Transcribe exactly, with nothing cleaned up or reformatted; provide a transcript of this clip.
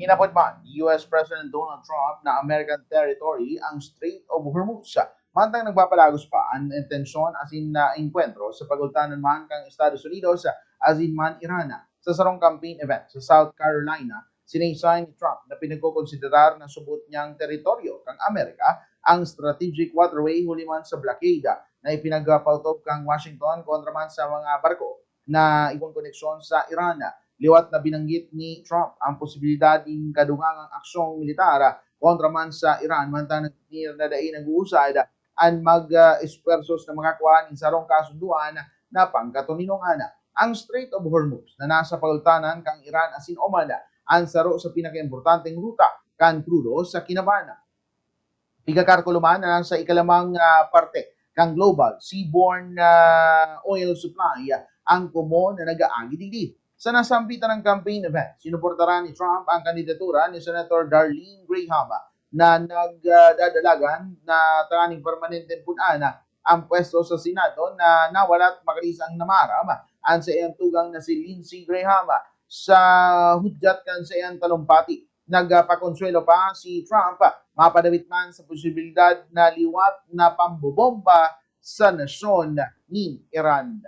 Hinapot man ni U S President Donald Trump na American territory ang Strait of Hormuz, mantang nagpapalagos pa an intensyon asin na engkwentro sa pagultanan man kan Estados Unidos asin man Iran. Sa sarong campaign event sa South Carolina, sinaysayan ni Trump na pinagkokonsiderar na subot niyang teritoryo kan Amerika ang strategic waterway huli man sa blockade na ipinagpautob kan Washington kontra man sa mga barko na igwang koneksyon sa Iran. Liwat na binanggit ni Trump ang posibilidad nin kadugangang aksyong militar kontra man sa Iran, mantang nagdinir na dai nag-uusad an mag-espuwerso na makakua nin sarong kasundoan na pangkatoninongan. Ang Strait of Hormuz na nasa pagultanan kan Iran asin Oman, an saro sa pinakaimportanteng ruta kan krudo sa kinaban. Pigakarkulo man na nasa ikalamang ah, parte kan global seaborne ah, oil supply ang komo na nag-aagi digdi. Sa nasambitan na campaign event, sinuportaran ni Trump ang kandidatura ni Senator Darlene Graham na nagdadalagan na tanganing permanenteng pun-an ang pwesto sa Senado na nawalat makalis ang namaram an saiyang tugang na si Lindsey Graham. Sa hudyat kan saiyang talumpati, nagpakonsuwelo pa si Trump mapadapit man sa posibilidad na liwat na pambobomba sa nasyon nin Iran.